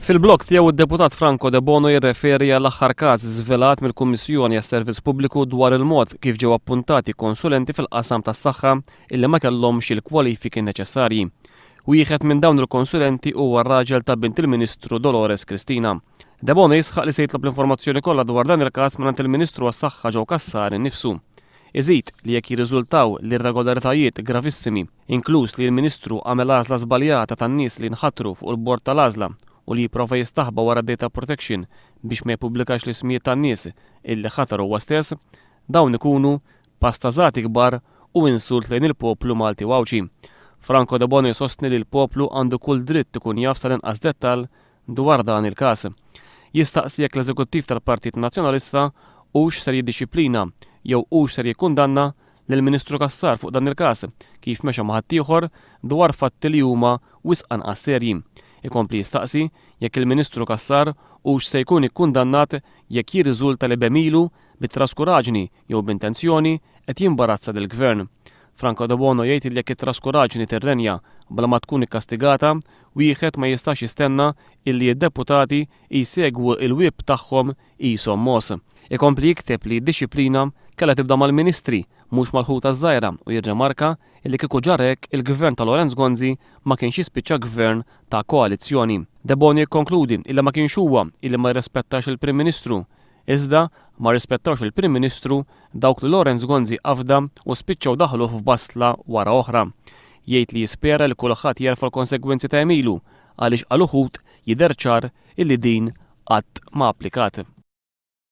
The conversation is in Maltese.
Fil-blog tiegħu d-Deputat Franco Debono jirreferi għall-aħħar każ żvelat mill-Kummissjoni għas-Servizz Pubbliku dwar il-mod kif ġew appuntati konsulenti fil-qasam tas-saħħa illi ma kellhomx il-kwalifiki neċessarji. Wieħed minn dawn il-konsulenti huwa r-raġel ta' bint il-Ministru Dolores Cristina. Debono jisħaq li se jitlob l-informazzjoni kollha dwar dan il-każ mingħand il-Ministru għas-Saħħa Joe Cassar innifsu. Iżid li jekk jirriżultaw l-irregolaritajiet gravissimi inkluż li l-Ministru għamel għażla żbaljata tan-nies li nħatru fuq il-bord tal-għażla u li jipprova jistaħba wara d-data protection biex ma jippubblikax l-ismijiet tan-nies illi ħatar huwa stess, dawn ikunu pastażati kbar u insult lejn il-poplu Malti u Għawdxi. Franco Debono jsostni li l-poplu għandu kull dritt ikun jaf sal-inqas dettall dwar dan il-każ. Jistaqsi jekk l-Eżekuttiv tal-Partit Nazzjonalista hux ser jiddixxiplina jew hux ser jikkundanna lill-Ministru Cassar fuq dan il-każ, kif mexa ma' ħaddieħor dwar fatti li huma wisq anqas serji. Ikompli jistaqsi jekk il-Ministru Cassar hux se jkun ikkundannat jekk jirriżulta li b'għemilu, bi traskuraġni jew b'intenzjoni qed jimbarazza lill-Gvern. Franco Debono jgħid li jekk it-traskuraġni tirrenja bla ma tkun ikkastigata, wieħed ma jistax jistenna illi d-deputati jsegwu l-whip tagħhom qishom mogħoż. Ikompli jikteb li d-dixxiplina kellha tibda mal-ministri mhux mal-ħuta ż-żgħira u jirrimarka illi kieku ġara hekk il-Gvern ta' Lawrence Gonzi ma kienx jispiċċa Gvern ta' koalizzjoni. Debono jikkonkludi illi ma kienx huwa illi ma rrispettax il-Prim Ministru Iżda ma rrispettawx il-Prim Ministru dawk li Lawrence Gonzi afda u spiċċaw daħħluh f'bastla wara oħra. Jgħid li jispera li kulħadd jerfa' l-konsegwenzi ta' għemilu għaliex għal uħud jidher ċar illi din qatt ma applikat.